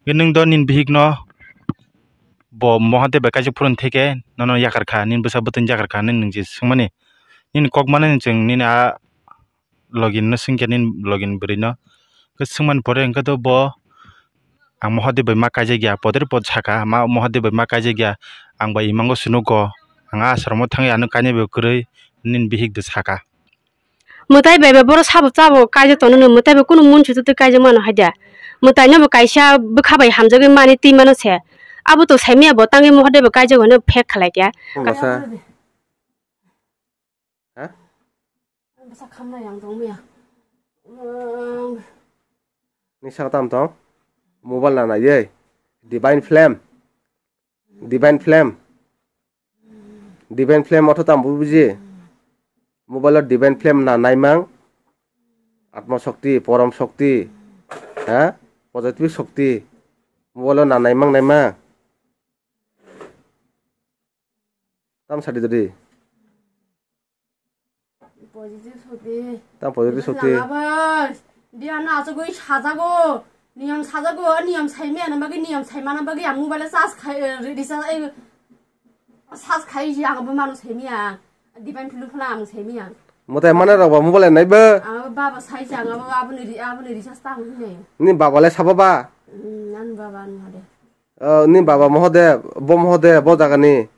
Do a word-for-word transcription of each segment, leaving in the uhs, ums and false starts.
Nwng do nini bihik no bo Mahadev bai kaisa phuruni theke nono yakar kha, nini bwsa bwtwini yakar kha, nini nwng je swngmani. Nini kok mano nwng chwng nini a login no swngkha, nini login bwrwi no. Khe swngmani pore hwnkhe to bo ang Mahadev bai ma kaijak ya, poder pod saka, ma Mahadev bai ma kaijak ya, ang bai imango sunugo, ang a asromo thangwi ano kainwi bo kwrwi, nini bihik de saka. Mwtai bai bai borok sabo chabo kaijak tongo, mwtai bai kunu mun sutu twi kaijak mano haida. Mwtai no bo kaisa bwkha bai hamjagwi mani twi mano se. Abo to saimanya bo tangwi Mahadev bai kaijak hwnwi phek khlai kha. Masa. Ha? Bwsa khamnai ang tongmaya. Ang Ni saka tam tong? Mobile na nai ye. Divine Flame. Divine Flame. Divine Flame otho tam buji. Mobile o Divine Flame na naimang. Atma Shakti, Porom Shakti. Ha? Positive Shakti. Mobile o na naimang naimang. Tam sadi dodi. Positive soti. Tam positive soti. Dia na achugwi sajago. Niyam sajago, niyam saimaya na bagwi, niyam saimana bagwi ang mobile charge khai, eh, recharge, eh, charge khai ji ang bo manu saimaya. Divine Flame phano ang saimaya. Mwtai mana rok ba mobile nai bo. Ang baba sai jang abo aboni ri-, aboni recharge tang hinai. Ni baba le sabo ba? Hmm, ani baba ani hade. Oh, ni baba Mahadev, bo Mahadev, bo jagani.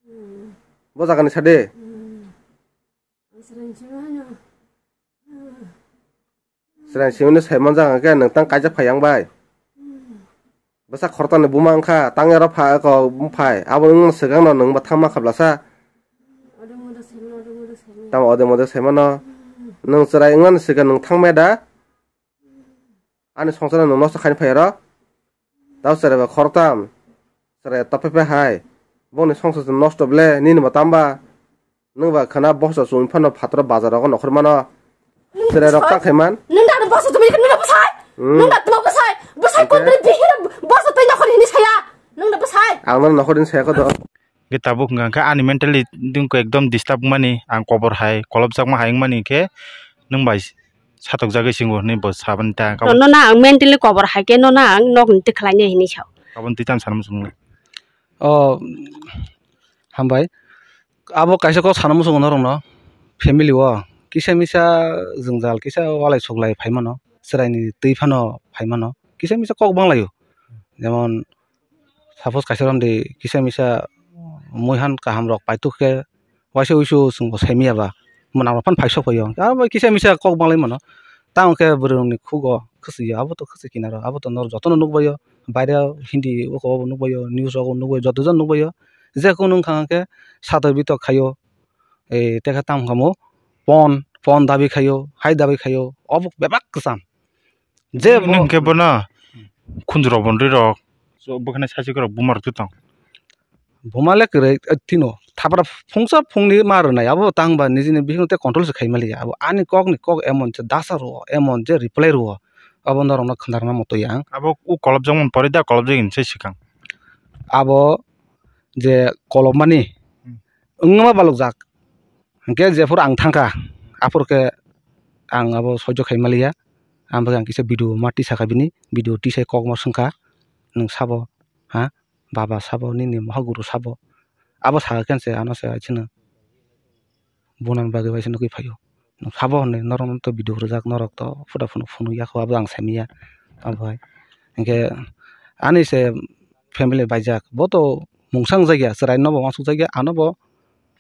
Hmm. Bo jagani sade. Hmm. Srang simi hano. Srang simi no sai manjak hwnkhe nwng tang kaijak phai yang bai. Bwsa khorokta ni buma wngkha, tang ero pha ko phai. Abo wng swkang no nwng bo thang ma khablasa. Odong odong sai mano, odong odong sai mano. Tamo odong odong sai mano. Nwng chwrai wngmani swkang nwng thang meda. Ani songsar no nosto khaina phai oro. Tao chwrai ba khoroktam. Chwrai tophe phe hai. Bongni songsar se nosto ble, nini bo tamba. Nwng ba khana boso chwng phano phatro bazar rogo nokhor mano. Chwrai rok ta khaiman. Nwng da boso tumi nwng da bwsai. Hmm. Nwng da tuma bwsai. Bwsai. Oke. Kon bihira boso tei nokhor hini saya. Nwng da bwsai. Ang no nokhor hini saya ko do. Ge tabuk hwnkha khe ani mentally dingko ekdom disturb wngmani, ang kobor hai kolopjakma hai wngmani khe nwng bai satokjagwi singo hwnwi bo sabani ta. No, no, no, ang mentally kobor hai khe no, no, ang nokni twi khlainai hinwi sao. Aboni twi tamo sana muchung nai. Oh, hambai. Abo kaisa kok sana muchungo norokno, family o kisa misa jwngjal, kisa walai suklai phai mano, chwraini twi phano phai mano, kisa misa kok banglaio. Jemon, Suppose kaisa romdi kisa misa muihan kaham rok paituk khe waisa wuisu chwngbo saimanya ba, mwnang rok phano phaisok phaio, abo bai kisa misa kok banglai mano. Tamo khe bwrwi rokni khugo khwchwio, abo to khwchwi kinaro, abo to norok jotono nukbaio, baire Hindi oko bo nukbaio, news rogo nukbaio, joto jani nukbaio, je kunu wngkha hwnkhe satok bitok khaio, eh, tekhe tamo khamu pon, pon dabi khaio, hai dabi khaio, obo bebak kwcham. Je bo hwnkhe bono khunju rok bo nrwi rok, bo kheno sachik rok buma rok tong. Buma le kwrwi, eh, tino thapra phungsa phungni ma rwnai, abo tang ba nijini bisingtwi control se khai maliya. Abo ani kok ni kok emon se dasa rwo, emon je reply rwo, abo norok no khna rwna muitu yang. Abo u kolopjak mani pore da, kolopjak hinwi se swkang. Abo je kolopmani Hmm. wngma balokjak. Hwnkhe jephuru ang thangkha, aphuru khe ang abo soijo khai maliya. Ang bagwi ang kisa video ma tisakha bini, video tisai kokma swngkha, "Nwng sabo, ha? Baba sabo, nini moha guru sabo?" Abo sakha khe se ano se chwngno bunani bagwi bai se nugwi phaio. "Nwng sabo?" hwnwi norokno to video rwjak, norok to phuda phunu phunukya kho, abo ang saimanya. Abo hai hwnkhe ani se family baijak, bo to mungsa wngjakya, chwraino bo uansukjakya, ano bo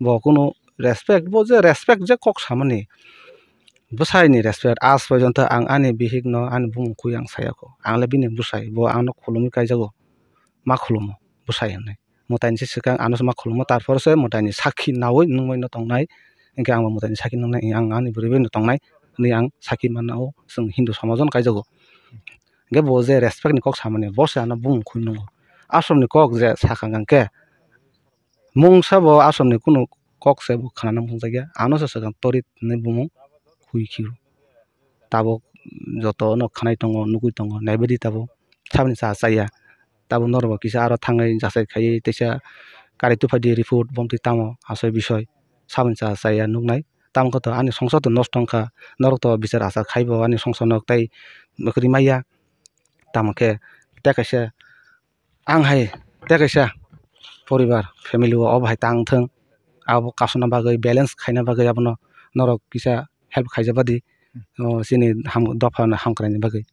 bo kunu respect, bo je respect je kok samani, bwsaini respect, aaj porjonto ang ani bihikno ani bumung khui ang saya kho, ang le bini bwsai, bo angno khulumwi kaijago, ma khulumo bwsai hinwi, mwtaini se swkang ano se ma khulumo, tarpor se mwtaini sakhi naui nungbaino tongnai, hinkhe angbo mwtaini sakhi nungnai, ang ani bwrwi baino tongnai hinwi ang sakhi mano, chwng Hindu somajono kaijago. Hinkhe bo je respectni kok samani, bo se ano bumung khui nungo, aswkni kok je sakha hwnkhe, Mungsa bo aswkni kunu kok se bo khwnana muchungjakya, ano se swkang torit hinwi bumung khui khio. Tabuk jotono khwnai tongo, nugwi tongo, naibaidi tabuk saboni cha chaya. Tabuk norokbo kisa aro thangwi jachai khaiwi teisa kari tuphaidi report bomtwi tamo asoi bisoi saboni cha chaya nuknai. Tamo khe to ani songsar to nosto wngkha, norok to bichar achar khaibo ani songsarno tei kwrwi maya. Tamo khe tei kaisa ang hai tei kaisa poribar family o obo hai tang thung, abo kasuna bagwi balance khaina bagwi abono norok kisa help khaijak badi, o chini ham-, dopha no hamkraini bagwi.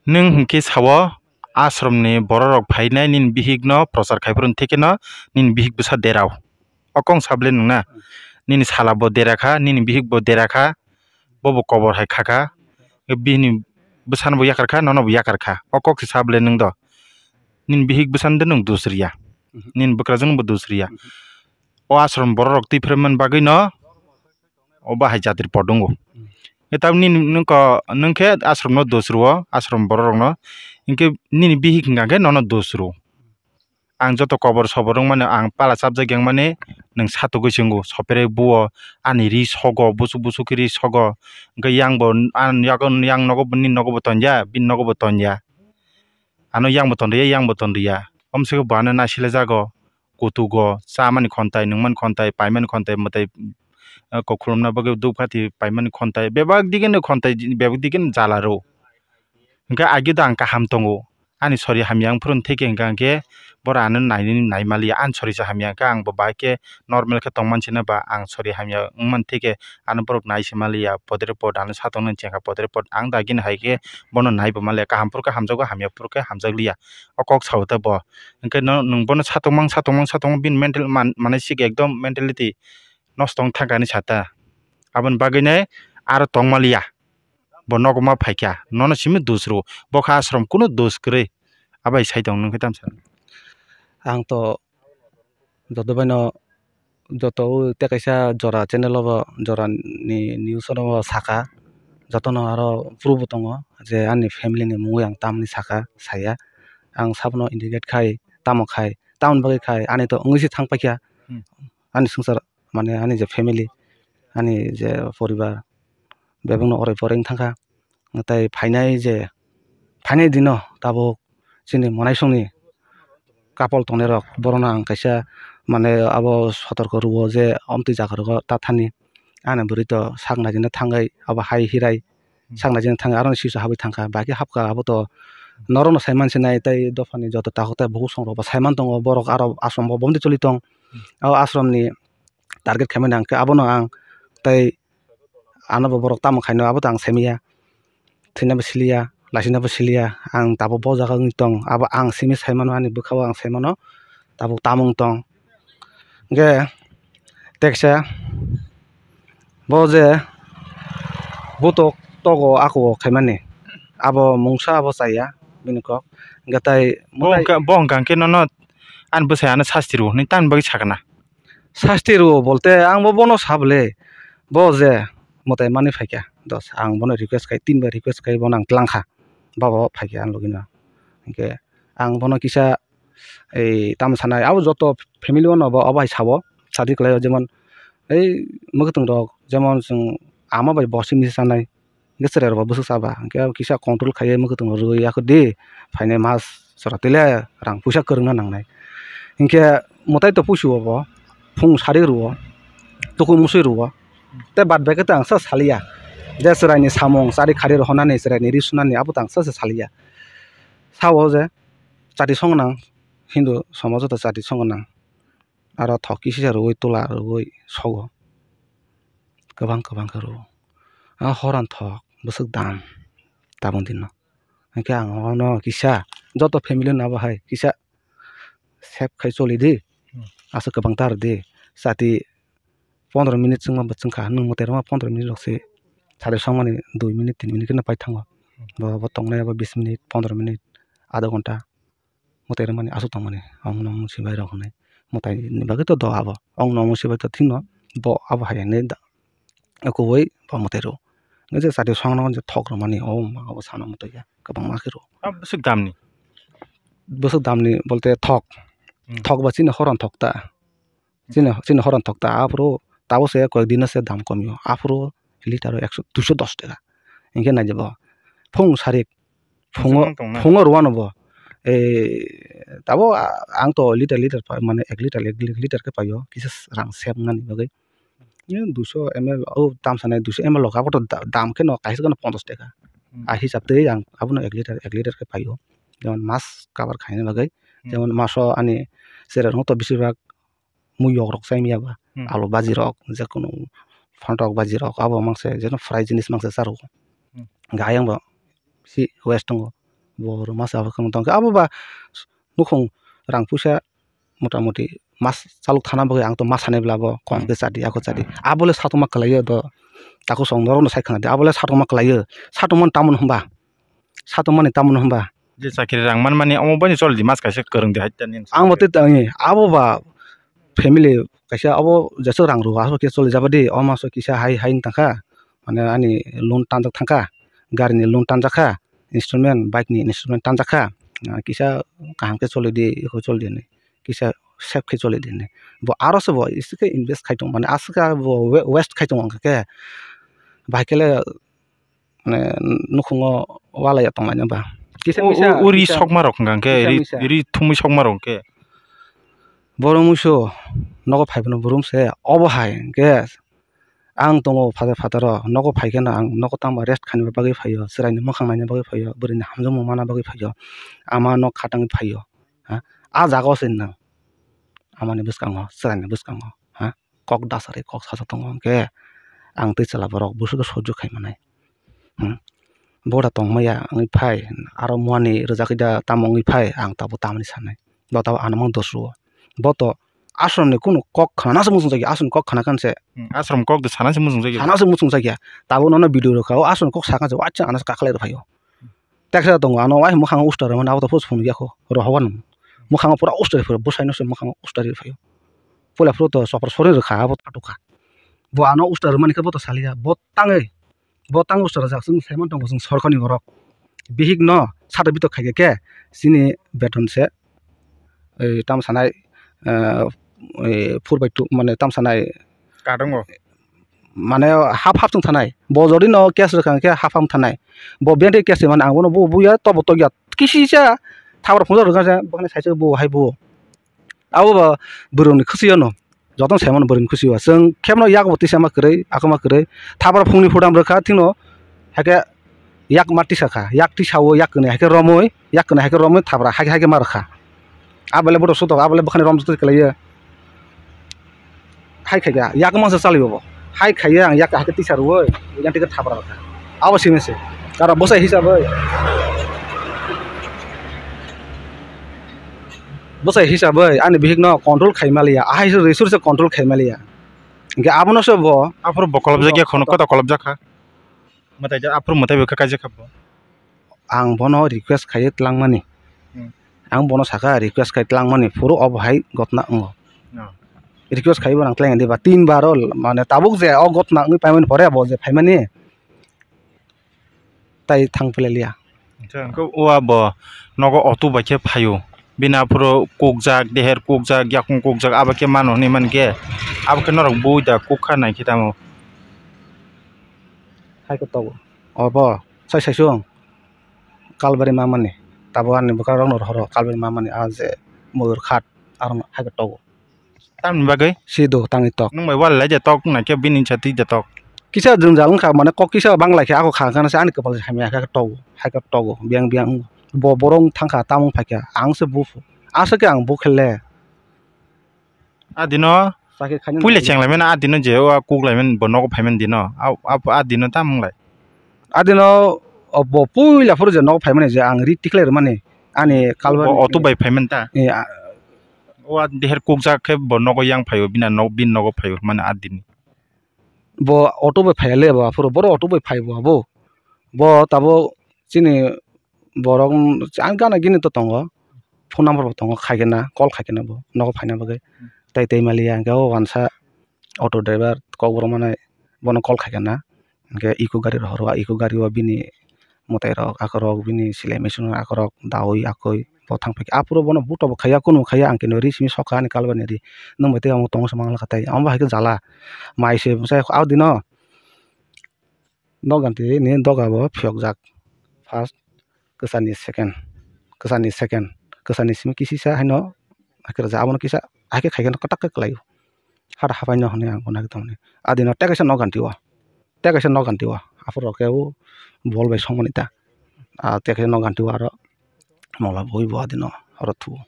Nwng hinkhe sao, ashramni bororok phainai nini bihikno prochar khai phuru, hinkhe no nini bihik bwsa derao. O kok sa bwle nwng na? Nini sala bo dera kha, nini bihik bo dera kha, bo bo kobor hai kha kha. Bini bwsano bo yakar kha, nono bo yakar kha. O kok se sa bwle nwng do? Nini bihik bwsano de nwng dus riya. Mhm. Nini bwkrajwk no bo dus riya. Mhm. O ashram bororok twi phre man bagwi no o bahai jatri pot wngo. Hmm. Tei tamni nwng ko, nwng khe ashram no dos rwo, ashram borok rok no, hinkhe nini bihik hwnka khe nono dos rwo. Ang joto kobor sobor wngmano, ang pala chapjak yang mani nwng satugwi se wngo, sopere buo ani ri sogo, busuk busuk khe ri sogo, hinkhe yang bo ani yago, yang nogo bo, nini nogo bo tongya, bini nogo bo tongya, ano yang bo tongriya, yang bo tongriya, omsike bo ano naisile jago. Kutugo, chamani khontai, nungmani khontai, paimani khontai, mwtai, eh, kok khulumna bagwi dupkati paimani khontai, bebak digini khontai, bebak digini jala rw. Hinkhe agida ang kaham tongo, ani sori hamya wng phuru theke hinkha hinkhe bora ano nainani naimaliya, ani sori se hamya hinkhe ang bo bahai khe normal khe tongmani sina ba ang sori hamya wngmani theke ano borok nai se maliya, podre pod ano satoknani chengkha podre pod ang dagini hai khe bono nai bo maliya, kaham phuru khe hamjago, hamya phuru khe hamjakliya, o kok sao ta bo. Hinkhe no nwng bono satokmang, satokmang, satokmang bini mental man-, manasik ekdom mentality nosto wng thangkha hinwi sa ta. Aboni bagwino aro tongmaliya. Bo nogo ma phaikha, nono simi dos rw. Bo kha ashram kunu dos kwrwi. Abai sai tong nwng khe tamo sa. Ang to joto baino, joto o tei kaisa jora channel o bo, jora ni news o bo saka. Jotono aro proof bo tongo je ani family ni mungwi ang tamni saka, saya. Ang sabono indicate khai, tamo khai, tamoni bagwi khai, ani to wngwi se thang paikha. Hmm. Ani swngchar, mane ani je family, ani je poribar, bebakno orai porai wng thangkha. Tei phainai je, phainai dino tabuk chini mwnaisongni couple tongnairok, borokno ang kaisa, mane, abo sotorko rwo je omtwi jaga rogo ta thani. Ani bwrwi to sak naijina thangwi abo hai hirai, hmm, sak naijina thangwi aro sisa habwi thangkha, bai khe hapkha abo to norokno sai mansinai tei dophani joto takhuk tai bukhuk songrokbo sai man tongo, borok aro ashram bo bomti choli tong. Hmm. O ashramni target khaimani ang khe abono ang tei ano bo borok tamo khaino abo to ang saimanya, thwinabo siliya, laisinabo siliya, ang tabuk bo jaga wngwi tong, abo ang simi saimano, ani bwkhao ang saimano tabuk tamo wng tong. Hinkhe teksa bo je butok togo ako khaimani, abo mungsa abo chaya bini kok, hinkhe tai bo hwnkha, bo hwnkha khe nono ani bwsai ano sasti rw hwnwi tamni bagwi sakha na? Sasti rwo bolte ang bo bono sa bwle, bo je mwtai manwi phaikha, dos ang bono request khai, tin bar request khai bono ang tlang kha, baba o phaikha ang logino. Hinkhe ang bono kisa ei tamo sanai abo joto family o no bo obo hai sabo sadi kwlai o, jemon ei mwkhwtwng rok jemon chwng ama bai bo simi sanai. Hinkhe chwrai rokbo bwswk chaba, hinkhe kisa control khaiwi mwkhwtwng rwui yakho di, phainai mas jora twi le rang puisa kwrwngna nangnai. Hinkhe mwtai to pusu o bo, phung sari rwo, tukui musui rwo, tei baad bai khe to ang sa saliya. Je chwraini samung, chari khari rohornani, chwraini ri sunani, abo to ang sa se saliya. Sao je chati song nang, Hindu somajo to chati song nang. Aro thok kisa rwui, tula rwui sogo. Kwbang kwbang khe rwo. A horan thok bwswk dam tabuk dino. Hinkhe ang ono kisa joto family no abo hai kisa save khai choli di. Hmm. Aswk kwbang ta rw di. Chati pondro minute chwngma bo chwngkha, nwng mwtai rwma pondro minute rok se. Chati songmani dui minute, tin minute kheno pai thango. Hmm. Bo, bo tongnai abo bis minute, pondro minute, adha ghonta. Mwtai rwmani aswk tongmani, ong nong si bai rok hwnwi. Mwtai ni bagwi to do abo, ong nong si bai to thik no, bo abo hai hwnwi da, kubui bo mwtai rw. Nang je chati song no je thok rwmani, o ma abo sana mwtai ya, kwbangma khe rw. A bwswk damni? Bwswk damni bolte thok, hmm, thok ba chini horon thok ta. Chini, chini horon thok ta aphuru tabuk se koyek dino se dam komio. Aphuru liter o ekso, duiso dos taka. Hinkhe naidi bo phung sarik, phungo, phungo rwano bo. Ei, tabuk a-, ang to liter, liter pa-, mane ek liter, ek liter khe paio, kisa rang save wngnani bagwi. Duiso M L, o tam sanai duiso M L rok, abo to da-, dam khe no kaisa khe no ponchash taka. Hmm. A hisab twi ang abono ek liter, ek liter khe paio. jemon mas cover khaina bagwi. Hmm. Jemon maso ani cherai rok to besibak mui yok rok chai manya ba, Hmm. alu baji rok, je kunu phantok baji rok, abo mang se je kunu fry jinis mang se cha rw. Hmm. Hwnkhe ayang bo si waste tongo, bo rw masa abo kheno tong khe abo ba nukhung rang puisa mota moti mas chalok thana bagwi ang to ma sanai bwla bo kom Hmm. khe cha di, ako cha di, abo le satokma kwlai o do, takhuk song norok no sai khna di, abo le satokma kwlai o, satokmani tamoni hwnba, satokmani tamoni hwnba. Je chakri rang manmani omo bai choli di, mas kaisa kwrwng di hai tani. Ang bo tei tangi, abo ba family kaisa abo jeswk rang rw aswk khe choli jaba di, o maso kisa hai hai wng tang kha, mane ani loan tanjak thang kha, gari ni loan tanjak kha, instrument, bike ni instrument tanjak kha, ah, kisa kaham khe choli di, eko choli di hinwi, kisa safe khe choli di hinwi. Bo aro se bo isi khe invest khai tong mani, aswk khe bo wa-, waste khai tong wng kha khe, bahai khe le mane nukhungo walai ya tonglaina ba. Kisa O, misa, o, o ri kisa, sokma rok hwnkha khe, kisa ri, misa. Ri thumwi sokma rok hwnkhe. Borok muisu nogo phai phano brum se, obo hai hwnkhe ang tongo phatar phataro, nogo phai kheno ang nogo tangma rest khaina bagwi phaio, chwraini mwkhang naina bagwi phaio, bwrwini hamjakmung mana bagwi phaio, ama nok khatangwi phaio, ha? A jaga o se nang amani bwskango, chwraini bwskango, ha? Kok dasari kok sacha tongo hwnkhe ang tei chwla borok bwswk khe sojjo khai manai. Hmm. Bo da tong maya wngwi phai, aro muani rwjagwi da tamo wngwi phai, ang tabuk tamani sanai. Bo tabuk ano mang dos rwo. Bo to asromni kunu kok khna se muchung jakya, asromni kok khna khan se. Hmm, asrom kok de sana se muchung jakya. Sana se muchung jakya. Tabuk nono video rwkha, o asromni kok sakha se, wacha ano se kakhlai rw phaio. Teksa tongo, ano wai mwkhang usta rwmani, abo to post phone yakho, rohogo nang. Mwkhang pura usta rw phaio, bwsai no se mwkhang usta rw phaio. Puila phuru to chopor sori rwkha, abo to kha. Bo ano usta rwmani khe bo to saliya, bo tangwi. Bo tang usta rwjak, chwng saiman tongo, chwng sorkar ni borok. Bihik no sata bitok khaikhe khe chini beton se, ei, tam sanai, eh, ei, four by two, mane tam sanai. Katongo. Mane half half chwng thanai. Bo jodi no case rwkha khe half half thanai. Bo bente case mane ang bono bo buya, tobo tokya. Kisi cha thabra phungjak rwkha se, bo khani saisa bo hai bo. Abo ba bwrwini khwswi ano. Jotono sai mano bwrwini khwswi o. Chwng khebno yak bo tisa ma kwrwi, akama kwrwi. Thabra phungni phutam rwkha thwino, haikhe yak ma tisa kha. Yak tisa o yak kwnwi haikhe romwi, yak kwnwi haikhe romwi thabra haikhe haikhe ma rwkha. Abole bodo sutok, abole bwkhani rom jotoi kwlaiya. Hai khaikhe yak mangsa chalwi bo. Hai khaiya ang yak haikhe tisa rwwi, yang tike thabra rwkha. Abo simi se. Karo bwsai hisabwi. Bwsai hisabwi ani bihikno control khai maliya, ahai se rwi sur se control khai maliya. Hingke abono se bo. Aphuru bo kolobjak ya, kono koto kolobjak kha. Mwtai ja, aphuru mwtai bo kha kaijak kha bo. Ang bono request khaiwi twlangmani. Hmm. Ang bono sakha request khai twlangmani, phuru obo hai gotna wngo. Oh. Request khaiwi bo nang twlaina diba, tin bar o, mane tabuk je o gotna wngwi paimani pore bo je phaimani. Tai thang phlai liya. Hwnkhe o abo nogo auto bai khe phaio. Bini aphuru kukjak, deher kukjak, yakung kukjak, abo khe mano hinwi mankhe, abo khe norok bui da kuk kha naikhe tamo. Hai khe tongo. Obo sai sai chwng kalbari ma mani. Tabuk ani bwkha rok no rohoro kalbari ma mani, ah, je moyur khat, aro hai khe tongo. Tamni bagwi? Si do tangwi tok. Nwng bai wal lai de tok, wngna khe bini sa twi de tok. Kisa jwngjal wngkha, mane kok kisa bang lai khe, ako kha khe ani kwpal hamya khe togo, hai khe togo, biyang biyang wngo. Bo borok wng thang kha, tamo wng phai kha, ang se buphu, aswk khe ang bu khe le. A dino puila cheng lai mani, a dino je o kuk lai mani, bo nogo phai mani dino, a, a, a dino tamo wng lai? A dino, o, bo puila phuru je nogo phai mani je ang ri tikhlai rwmani, ani kalbari. Bo auto bai phai mani ta? Eh, a, O a deher kukjak khe bo nogo yang phaio, bini nog-, bini nogo phaio, mane a dini. Bo auto bai phaiya le bo aphuru, boro auto bai phai bo abo. Bo tabuk chini borok, ang gana gini to tongo, phone number bo tongo, khaikhe na, call khaikhe na bo, nogo phaina bagwi. Tai, tai maliya, hwnkhe o wansa auto driver kokborok mane bono call khaikhe na. Hwnkhe eco gari rohoro, a eco gari o bini mwtai rok, akorok bini silai machine rok, akorok daui akoi bo thang paikha. Aphuru bono buto bo khaiya, kunu bo khaiya, ang khe no ri simi sokha ani kalbari ni ri. Nwng bai tei omo tongo se manglakha tai, omo hai khe jala. Mai se bwsai o dino nok ganti ni doga bo phiyokjak. First kwchani second, kwchani second, kwchani simi kisisa haino hakhe rwjak, abono kisa hakhe khaikhe no kwtak khe kwlaio. Hata hapai no hwnwi ang bono tongmani. A dino tei kaisa nok ganti o, tei kaisa nok ganti o, aphuru rok khe o bol bai songmani ta. A tei kaisa nok ganti o aro Mola bui bo adino oro thu.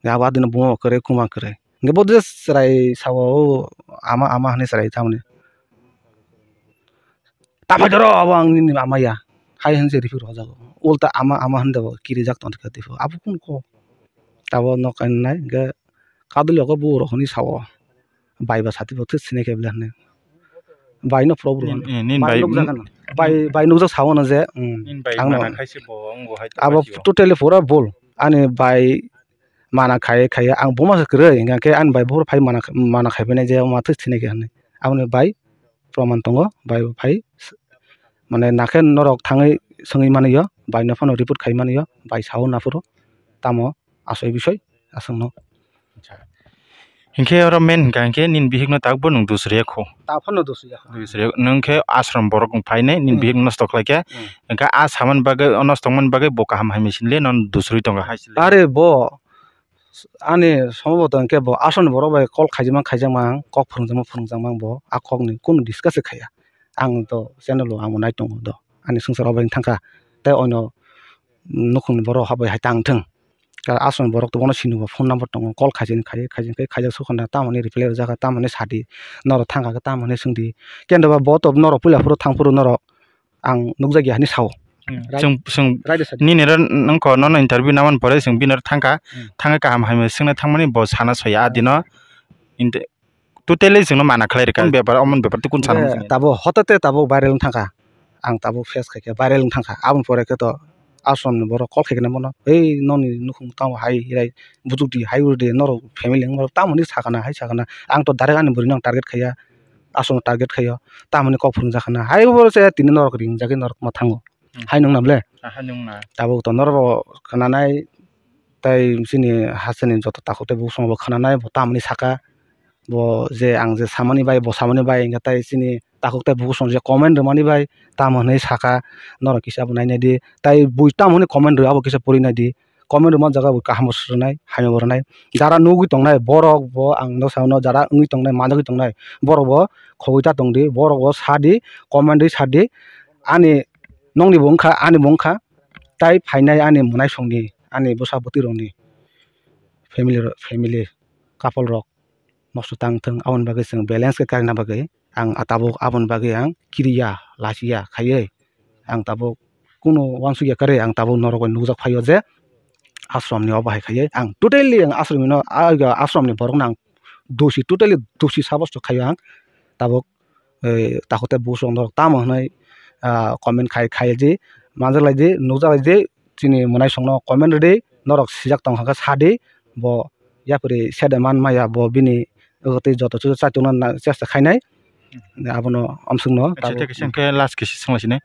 Abo adino buma kwrwi kuma kwrwi. Hwnkhe bo je chwrai sao, o ama ama hwnwi chwrai tamni. Ta phai doro abo ang nini ama ya. Hai hwnse riphi rw jago. Ulta ama ama hwnde bo kirijak tong kha tipo. Abo kun ko. Tabo nok kainai hwnkhe kadulio khe bo rok hwnwi sao. Bai ba sati bo thik sinai khe bwle hwnwi. Bai no problem. Nin, nin, nin bai bai, nukjak ano. Bai, bai nukjak sao no je, mm, nin bai ang no. Mana khai se bo, ang bo hai abo totally pura bol. Ani bai mana khai, khai ang buma se kwrwi, hingkha khe ani bai buphuru phai mana, mana khai phainai je ma thik sinai khe hwnwi. Aboni bai proman tongo, bai phai s-, mane nakhe norok thangwi swngwi manwi o, bai no phano report khai manwi o, bai sao naphuru tamo asoi bisoi aswkno. Acha. Hinkhe oro main hingkha hinkhe nini bihikno takbo nwng dusriya kho. Ta phano dusriya kho. Dusriya, nwng khe ashram borok wng phainai nini Hmm. bihik nosto khlaikha. Hmm. Hingkhe a samani bagwi, o nosto wngmani bagwi bo kaham hai machine le nono dusri tongo hai se le. Are bo ani somboto hingke bo asoni borok bai call khaijakma khaijakma ang, kok phwrwngjakma phwrwngjakma ang bo, a kokni kunu discuss se khaiya. Ang to channel o ang bo nai tongo do, ani swngchar o bai wng thangkha, tei ono nukhungni borok habai hai tang thung. Asoni borok to bono sini bo phone number tongo, call khaijani khai, khaijani khai, khaijak sukha na, tamoni reply rwjak kha, tamoni sadi, norok thangkha khe tamoni swngdi, kendo ba bo to norok puila phuru thang phuru norok ang nukjakya hinwi sao. Hmm. Right. Chwng, chwng Right side. Nini oro nongkho nono interview namani pore chwng bini oro thangkha, Hmm. thangwi kaham hamya swngna thangmani bo sana soya a dino. Inte-, totally chwngno mana khlai rwkha. Hmm. Bepar, omoni bepar tei kun sana Je, muchungya? Tabo hotate tabo viral wng thangkha. Ang tabo face khaikhe viral wng thangkha. Aboni pore khe to asomni borok call khaikhe bono, "Ei noni nukhung tamo hai hirai buchukdi hai urdi norok family wng tamo hinwi sakana hai sakana." Ang to direct ani bwrwino ang target khaiya. Aswkno target khaio, tamoni kok phwrwngjakha na, hai bo se tini norok ringjagwi norok ma thango. Hmm. Hai nung na ble? Ah, hai nung na. Tabuk to norok bo khwnanai, tei chini hasteni joto takhuk tei bukhuk songbo khwnanai, bo tamoni saka, bo je ang je samani bai, bo samani bai, hingkhe tei chini takhuk tei bukhuk song je comment rwmani bai, tamo hinwi saka, norok kisa bo nainai di, tei bui tamo hinwi comment rw, abo kisa pori nai di. Comment rwma jaga bo kaham bo swnai, hamya bo rwnai. Jara nugwi tongnai borok bo ang no sano, jara wngwi tongnai, manjagwi tongnai borok bo khogwi ta tongdi, borok bo sadi, comment ri sadi. Ani nokni bo wngkha, ani bo wngkha, tai phainai ani mwnaisongni, ani bwsa bwtwi rokni family, family couple rok nosto tang thung, aboni bagwi chwng balance khe karina bagwi ang tabuk aboni bagwi ang kiriya, lachiya khaiwi ang tabuk kunu uansukya kwrwi ang tabuk norok bai nukjak phaio je ashramni obo hai khaiwi ang totally ang ashramni no, a, ashramni borokno ang dosi, totally dosi sabosto khaio ang tabuk, eh, takhuk tei bukhuk norok tamo hwnwi, ah, comment khai, khai di, manjak lai di, nukjak lai di, chini mwnaisongno comment rwdi, norok sijak tongkha khe sadi, bo yapri sede man maya, bo bini tei joto chuchu chaitukna chesta khainai. Abono amsukno Acha, tabuk. Tei kisa hwnkhe last kisa swnglaisini,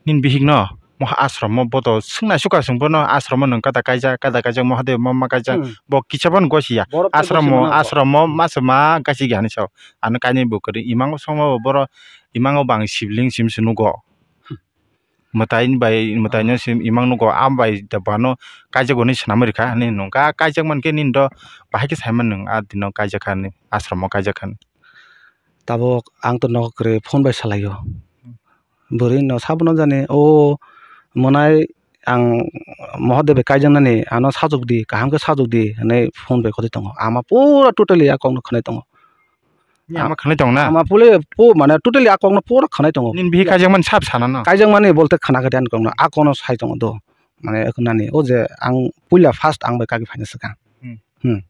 nini bihikno moha ashram o boto swngnaisukha chwng bono, ashram o nwng kada kaijak, kada kaijak, Mahadev ma, ma kaijak, Hmm. Bo kisa bono gosiya. Borok tei ashram o, gosi mano bo. Ashram o masa ma kaisi gani sao. Ano kainwi bo kwrwi imango songma bo boro imango bang sibling sim se nugo. Mwtai bai, mwtai no sim imang nugo, am bai da bano kaijak bo hinwi swnamwi rwkha hinwi nungkha, kaijak mankhe nini do bahai khe saiman nwng a dino kaijak kha hinwi, ashram o kaijak kha hinwi. Tabuk ang to nogo kwrwi phone bai salaio. Bwrwi no sabono jani o mwnai ang Mahadev bai kaijaknani ano sajwk di, kaham khe sajwk di hinwi phone bai khotoi tongo. Ama pura totally a kokno khwnai tongo. Ni ama khwnai tong na? Ama pule po mane totally a kokno pura khwnai tongo. Nini bihi kaijakmani sab sana no? Kaijakmani bolte khwna khe ani kokno a kokno sai tongo do. Mane nani o je ang puila first ang bai kagwi phaina swkang. Hmm. Hmm.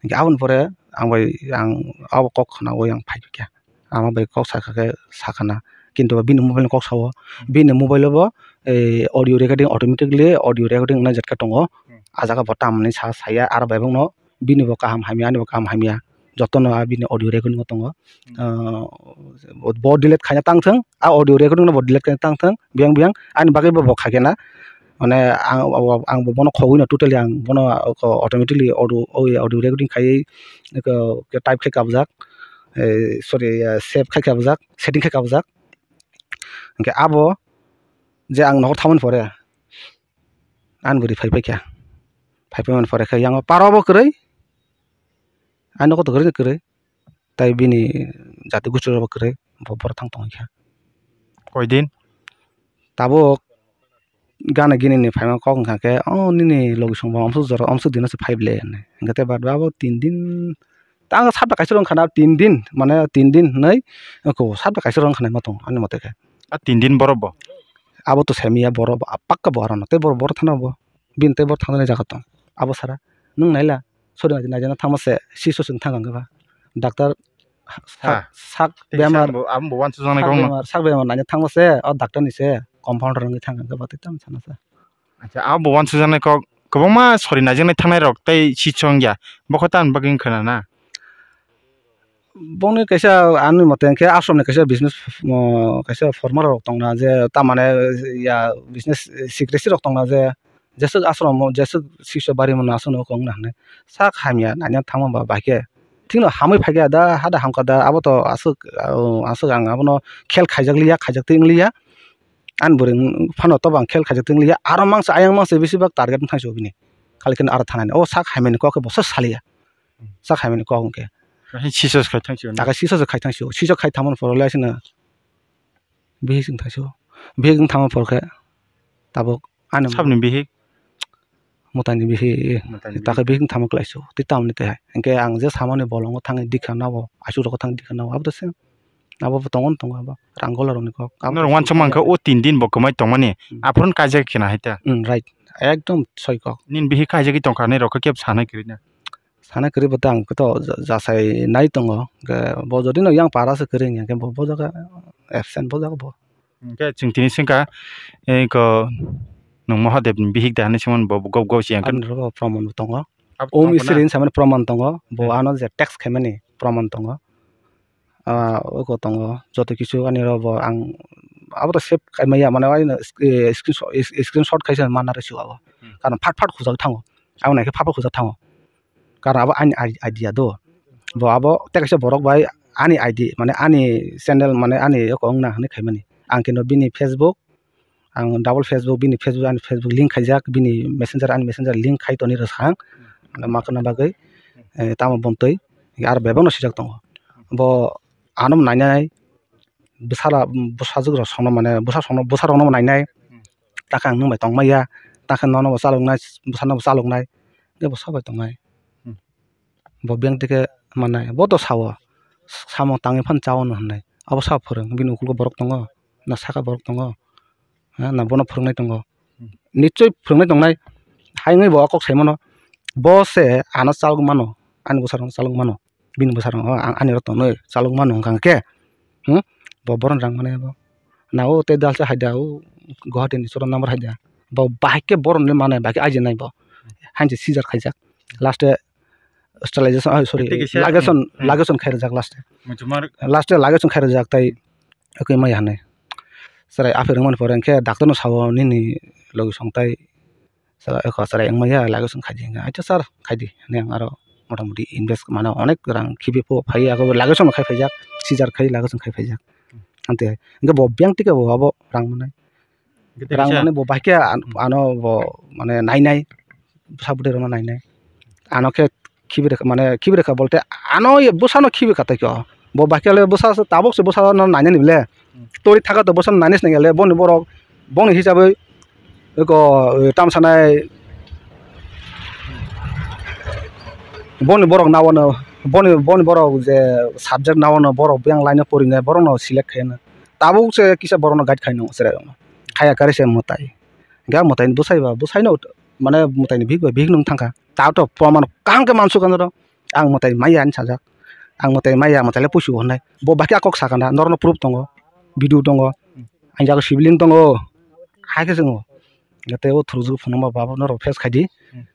Hingke aboni pore ang bai ang abo kok khwnawi ang phai kha. Ama bai kok sakha khe sakha na. Kintu bini mobile ni kok sao. Hmm. Bini mobile o bo, eh, audio recording automatically audio recording wngnai jetka tongo. Hmm. A jaga bo tamni sa saya aro bai bangno bini bo kaham hamya, ani bo kaham hamya, jotono a bini audio recording o tongo. Hmm. Ah, bo delete khaina tang thung, a audio recording no bo delete khaina tang thung, biyang biyang ani bagwi bo, bo khaikhe na. Mane ang, ang bo bono khogwi no totally ang bono automatically audio, audio recording khaiwi type khai kabjak, eh, sorry, eh, save khai kabjak, setting khai kabjak. Hingke abo je ang nohor thamani pore ani bwrwi phai paikha, phai paimani pore khe yang o para bo kwrwi, ani nogo to kwrwi kwrwi, tai bini jati gosti rok bo kwrwi, bo borok thang tongwi kha. Koi din? Tabuk gana gini ni phaima kok wngkha khe, "O nini logi song bo omswk jora, omswk dino se phai ble," hinwi. Hingkhe tei bad abo tin din, tang sabda kaisa rw wngkha na, tin din, mane tin din hinwi, ko sabda kaisa rw wngkha na ma tongo ani mote khe. A tin din borok bo? Abo to semiya borok bo, pakka bo aro no, tei borok, borok thana bo. Bini tei bo thangjaknai jaga tong. Abo sara. Nwng naila, sori naidi, naidi thangma se, siso chwng thang kha ba. Doctor sak, Ha. sak Tei bemar, abo, abo bo uansukjaknai sak kok no. bemar, sak bemar naina thangma se, o doctor ni se, compounder wngwi thang kha ba, tei tamo sana sa. Acha, abo bo uansukjaknai kok, kwbangma sori naijaknai thangnai rok tei siso wngya. Bokho tamni bagwi wngkha na? Bongni kaisa ani mote hwnkhe ashram ni kaisa business, um, kaisa formal rok tongna je tamane ya business secrecy rok tongna je jeswk ashram o jeswk siso bari mano aswk no kok wngna hinwi sak hamya naina thangma ba bahai khe thikno hamwi phaikha da hada hamkha da abo to aswk, um, aswk ang abono khel khaijak liya khaijak twi wng liya ani bwrwi phano tobo ang khel khaijak twi wng liya aro mangsa ayang mangsa bisi bak target wng thangsi bini khali khe aro thanani o sak hamya ni kok khe bo saliya. Sak hamya ni kok hwnkhe. Hai siso khai thang sio na? Aka siso se khai thang sio. Siso khai thangmani phoro le asina bihik wng thang sio. Bihik wng thangma phor khe tabuk ani Sabni bihik? Mwtaini bihik. Mwtaini bihik. Takhe bihik wng thangma klai sio. Tei tamni tei hai. Hwnkhe ang je samani bolongo thangwi dikha nabo. Asuk rogo thang dikha nabo. Abo to se. Abo bo tongo tongo abo. Rang gola rokni kok. Abo Norok to uansuk mankha o tin din bo kwmai tongmani. Hmm. Aphuru kaijak khena hai ta. Hmm, right. Ekdom soi kok. Nini bihik kaijagwi tongkha nai rok khe kebo sanai kwrwi na. Sana kwrwi bo tang khe to ja-, jasai nai tongo. Hwnkhe bo jodi no yang para se kwrwi wngya hwnkhe bo, bo jaga absent bo jaga bo. Hwnkhe chwng tini swngkha, eh, ko nwng Mahadev ni bihik da hinwi swngmani bo gop gop se yang khe. Ani rw bo proman bo tongo. Abo Om tongkha na? Iswri hinwi samani proman tongo. Bo Hmm. ano je text khaimani proman tongo. Ah, oko tongo joto kisu ani rw bo ang abo to save khaimaya mane screenshot, screenshot khaisa manna rw sio abo. Hmm. Karon phat phat khujagwi thango. Abo naikhe phat phat khujak thango. Karon abo ani idea do. Bo abo tei kaisa borok bai ani I D, mane ani channel, mane ani eko wngna hinwi khaimani. Ang khe no bini Facebook, ang double Facebook, bini Facebook, ani Facebook link khaijak, bini Messenger, ani Messenger link khai toni rwsang. Mane ma khna bagwi, eh, tamo bontwi aro bebak no sijak tongo. Bo ano nainai, bwsala, bwsajwk rok songno mane bwsa songno bwsa rokno nainai. Hmm. Takhe ang nwng bai tongmaya, takhe nono bo chaloknai, bwsano bo chaloknai, tei bwsa bai tongnai. Hmm. Bo beng tike mannai, bo to sao, samung tangwi phano chao no hwnwi. Abo sa phwrwng, bini ukulgo borok tongo, na saka borok tongo, ha, na bono phwrwngnai tongo. Hmm. Nichoi phwrwngnai tongnai, hai wngwi bo o kok sai mano, bo se ano chalok mano, ani bwsarokno chalok mano. Bini bwsarok, "O, ang ani oro tonwi chalok mano," hwnkha khe, hmm? Bo bohrokni rang manai bo. Na o tei dalsa hai da, o Guwahati ni soro number hai da. Bo bahai khe bohrokni manai, bahai khe ajinai bo. Hain se seizure khaijak. Last e sterilization, ah, sorry, Tei kisa, lagation, hmm. lagation khai rwjak last e. Muchumar. Last e lagation khai rwjak tai, okhe maya hinwi. Chwrai aphirwng mani pore hwnkhe doctor no sao nini logi song tai Sara, eko chwrai wngmaya, lagation khai di, hwnkhe, "Acha sir, khai di," hinwi ang aro mota moti invest, mane, onek rang khibi pho phai, abo lagation khai phaijak, seizure khai lagation khai phaijak. Hwnkhe, hwnkhe bo beng tike bo abo rang manai. Hwnkhe tei Rang kisa manai bo bahai khe an-, Hmm. ano bo, mane, nainai, bwsa bwtwi rokno nainai. Ano khe khibi rwkha, mane, khibi rwkha bolte ano ye bwsano khibi kha tei khe o. Bo bahai khe le bwsa se tabuk se bwsano nainani bole. Hmm. Tori thaka to bwsano nainai se nangya le boni borok, boni hisabwi eko, eh, tamo sanai boni borok nawano, boni, boni borok je subject nawano borok biyang line o porinai borokno select khaina. Tabuk se kisa borokno guide khaino chwrai rokno. Khaya kari se mwtai. Ga mwtai bwsai ba, bwsai no mane mwtai ni bihik bai bihik nung thangkha. Ta to proman kaham khe mansukha norok. Ang mwtai maya hinwi sajak. Ang mwtai maya, mwtai le pusu hwnwi. Bo bahai khe a kok sakha na, norokno proof tongo, video tongo, ani jaga sibling tongo, hai khe chwngo. Tei o thurujwk phunukma ba norok face khai di. Hmm.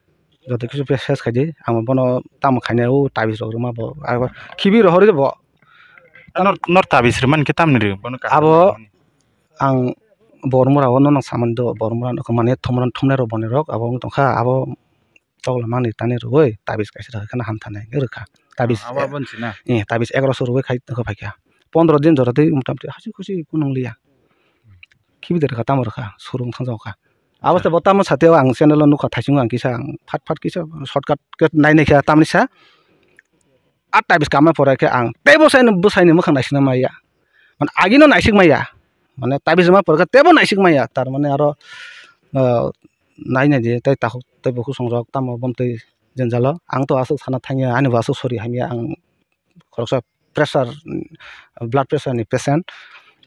Joto kisu face, face khai di. Ang bono tamo khainai o tabis rok rwma bo. Abo khibi rohor bo. Nor, nor tabis rwmani khe tamni rw? Bono kaham Abo rwmani. Ang Bormura o nono samani do, Bormura no mane thumra, thumra rok boni rok abo wng tongkha, abo tokla mani tani rwui tabis kaisa rwkha kheno hamthanai rwkha. Tabis, Ah, abo e, boni sina? Eh, tabis egaroso rwui khai tongkha phaikha. Pondro din jora tei mota moti hasi khusi kunung liya. Khibi de rwkha, tamo rwkha, surung thangjago kha. Abo Acha. se bo tamo satio ang channel o nukha, thaichungo ang kisa, ang phat phat kisa shortcut khe nai nai kha, tamni sa. A tabis kama pore khe ang tei bwsaino, bwsaini mwkhang naisingna maya. Mane agino naising maya. Mane tabis ma pore khe teibo naising maya. Tar mane aro ah, nai nai di, tei takhuk tei bukhuk songjak tamo bom twi jenjalo. Ang to aswk sana thangya, ani bo aswk sori hamya, ang khoroksa pressure, blood pressure ni patient,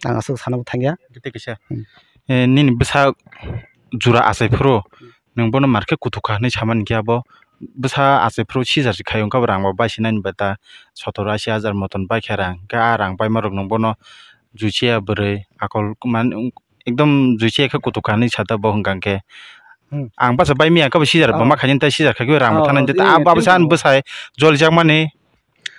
ang aswk sana bo thangya. Tei kaisa, Hmm. eh, nini bwsa jura achai phuru, Hmm. nwng bono mar khe kutuk kha hinwi samani khe abo bwsa achai phuru seizure se khai wngkha bo rang bo bai sinani ba ta sotor ashi hajar moton bai kha rang, khe a rang baima rok nwng bono juichiya bwrwi akol man, ekdom juichiya khe kutuk kha hinwi sa ta bo hwnka khe. Hmm. Ang bwsa bai miya khe bo seizure Oh. bo ma khaini tei seizure khai khe rang bo Oh, thanani tei oh, abo sa thank you. Bwsai jolijakmani.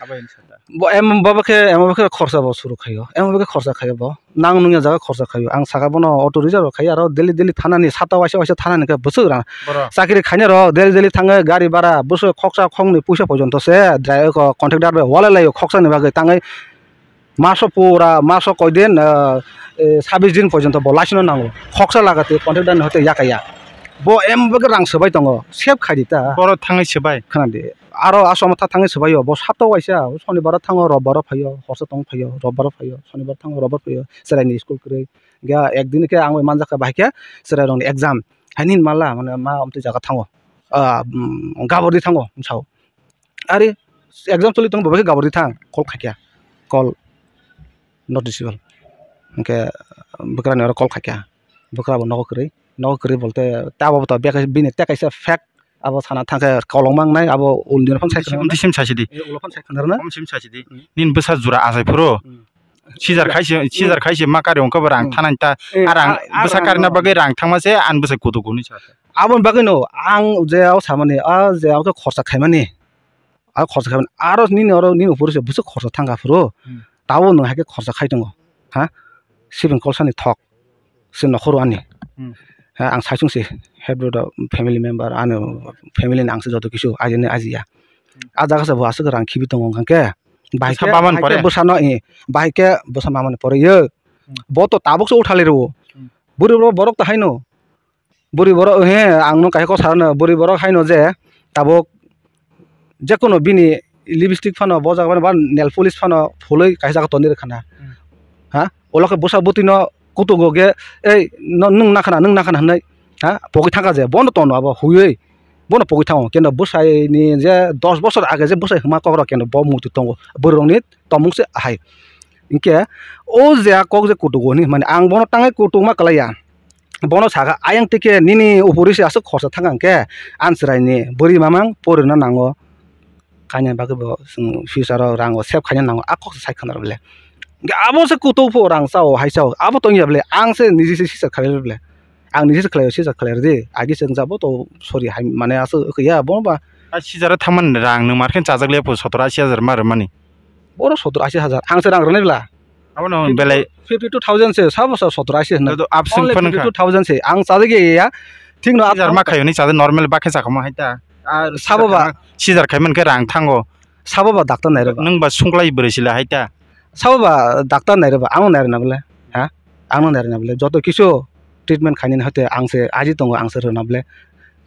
Abo hinwi sa ta. Bo em, bo khe, em, bo khe khorsa bo suru khaio, em, bo khe khorsa khaio bo. Nang nungya jaga khorsa khaio. Ang saka bono auto reserve khai aro daily, daily thanani, sata waisa, waisa thanani khe bwswk rang. Borok. Chakri khainai rok daily, daily thangwi gari bhara, bwswk khoksa, khoknwi puisa porjonto se drai-, ko, contractor bai walai laio khoksani bagwi tangwi. Maso pura, maso koidin, ah, eh, sabis din porjonto bo laisino nango. Khoksa lagati contractor ni hote yakaya. Bo em, bo khe rang swbai tongo. Save khai di ta. Borok thangwi swbai. Khna di. Aro aswk tha thangwi swbaio, bo sapta waisa, sonibaro thango, robbaro phaio, horsa tong phaio, robbaro phaio, sonibar thango, robbar phaio, chwraini school kwrwi. Hwnkhe ekdin khe ang bai manjakha, bahai khe chwrairokni exam, haini mala, mane, ma amtwi jaga thango, ah, um, gabor di thango, bwsao. Ari exam choli tongo, bo bai khe gabor di thang, call khaikha, call not reachable. Hwnkhe bwkrani oro call khaikha, bwkra bo nogo kwrwi, nogo kwrwi bolte ta abo to bini tei kaisa fake. Abo sana thangkhe kolokma wngnai, abo ulni phano sai khwna. Omtwi sim sasi di. Eh, ulo phano sai khwna rwna. Om sim sasi di. Hmm. Nini bwsa jura achai phuru. Hmm. Seizure khai se, seizure khai se ma kari wngkha bo rang Hmm. thanani ta. Eh, a rang a, a bwsa rang karina no. Bagwi rang thangma se ani bwsai kutuk hwnwi sa. Aboni bagwi no ang je o samani, a je o khe khorsa khaimani. A khorsa khaimani. Aro nini oro nini upor se bwswk khorsa thangkha phuru. Hmm. Tabuk nwng hai khe khorsa khai tongo. Ha? Sibini kolsani thok. Se nokhoro ani. Hmm. Ha, ang saichung se, head brother, family member, ani family ni ang se joto kisu, ajini ajiya. Hmm. A jaga se bo aswk rang khibi tongo hwnkha khe, bahai khe, bwsa baman bahai khe pore. Bwsano, eh, bahai khe bwsa mamani pore yo. Hmm. Bo to tabuk se uthalai rwo. Hmm. Bwrwi borok, borok to haino. Bwrwi borok, he, ang no kaisa kok sarano, bwrwi borok haino je tabuk jekono bini lipstick phano bo jaga phano ba nail polish phano phulwi kaisa jaga toni rwkha na. Hmm. Ha? Ulo khe bwsa bwtwi no kutugo khe, "Ei, no, nwng nakhana, nwng nakhana," hwnwi, ha? Pogwi thangkha je, bono tono abo huiwi, bono pogwi thango. Keno bwsai ni je dos bosor age je bwsai hwnma kok rok keno bo muitu tongo. Bwrwi rokni tomung se ahai. Hinkhe o je a kok je kutugo hinwi hwnmani ang bono tangwi kutuk ma kwlaiya. Bono sakha, "Ayang tike nini upori se aswk khorsa thang ang khe, ang chwraini bwrwi mamang porirwna nango, khaina bagwi bo chwng future o rango save khaina nango," a kok se sai khwna rw bele. Hinkhe abo se kutuk pho rang chao, hai chao, abo tongya bele, ang se niji se sisa khlai rw bele, ang niji se khlai, sisa khlai rw di, agi se wng jabo to sorry hai mane aswk wngya bo ba. A sijaro thangmani rang nwng mar khe chajak le pho sotor ashi hajar ma rwmani. Boro sotor ashi hajar ang se rang rwnai bla. Abono belai fifty two thousand se sabo sa sotor ashi hwnna. Joto absent. Only phone kha. Fifty two thousand se ang chajak ya ya. Thik no. Sijar ma khayo ni chajak normal ba khe chakamo hai ta. Ar sabo ba. Sijar khai man khe rang thango. Sabo ba doctor nai rw ba. Nwng ba sungklai bwrwi sila hai ta. Sabo ba doctor nai rw ba ang nai rw na bole. Ha? Ang nai rw na bole. Joto kisu treatment khainani hote ang se aji tongo ang se rw na bole.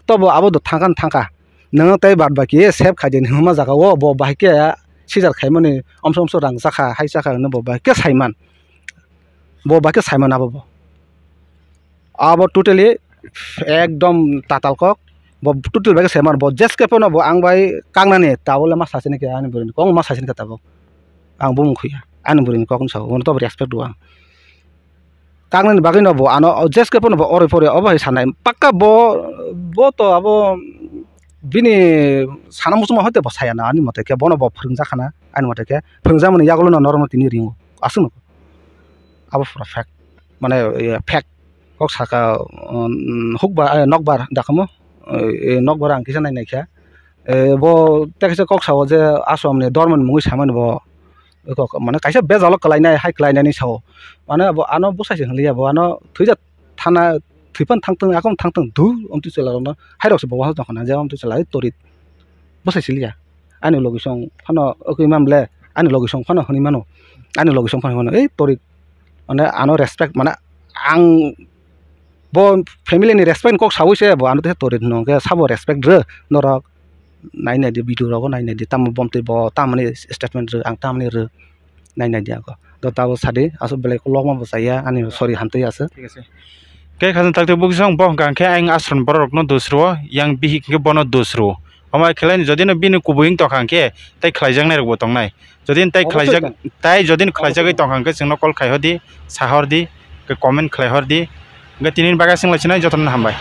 Tobo abo do thangkha thangkha. Nwng tei bad baki save khai di hinma jaga o bo bahai khe sijar khaimani omso omso rang chakha hai chakha hwnwi bo bahai khe saiman. Bo bahai khe saiman abo bo. Abo totally ekdom tatal kok. Bo totally bahai khe saiman. Bo jeske phano bo ang bai kaknani tabole ma sachini khe ani bwrwini kok ma sachini khe tabuk. Ang bumung khuya. Ani bwrwini kok wngsa bo. Bono tobo respect rw ang. Kaknani bagwi no bo ano jeske phano bo oroi poroi obo hai sanai. Pakka bo, bo to abo bini sana muchungma hoite bo saya na ani mote khe bono bo phwrwngjak khana ani mote khe phwrwngjakmani yagulo no norok no tini ringo aswk no abo pura fact mane fact kok saka hukbar nokbar dakamo nokbar ang kisa nai nai kha bo tei kisa kok sao je aswk ni dormo ni mungwi samani bo. Eko mane kaisa bejalo kwlainai hai kwlainani sao. Mane bo ano bwsai se hinliya bo ano thwija thana thwipan thangtwng akon thangtwng dhu omtwi chwla rokno hai rok se bo wansuk tongkha na je omtwi chwla oi torit bwsai se liya. Ani logi song phano wngwi man ble ani logi song phano hwnwi mano ani logi song phano hwnwi mano ei torit mane ano respect mane ang bo family ni respect kok saui se bo ano tei torit hwnkhe sabo respect rw norok. Nai nai di video rogo nai nai di tamo bomtwi bo tamoni statement rw ang tamoni rw nai nai di ako do tabo sadi aswk belai lokma bo chaya ani sorry hamtwi aswk. Thik ase. Khe khajang takte buksong bo hwnkha khe ayang aswrwni borok rokno dusrwo, yang bihik hwnkhe bono dusrwo. Omo khe laini jodi no bini kubui wng tongkha hwnkhe tei khlaijaknai rokbo tongnai. Jodi tei Obosoi khlaijak, tong. Tei jodi khlaijagwi tongkha hwnkhe chwngno call khai hor di, sa hor di, comment khlai hor di. Hwnkhe tini bagwi aswk lai sinai, jotono hambai.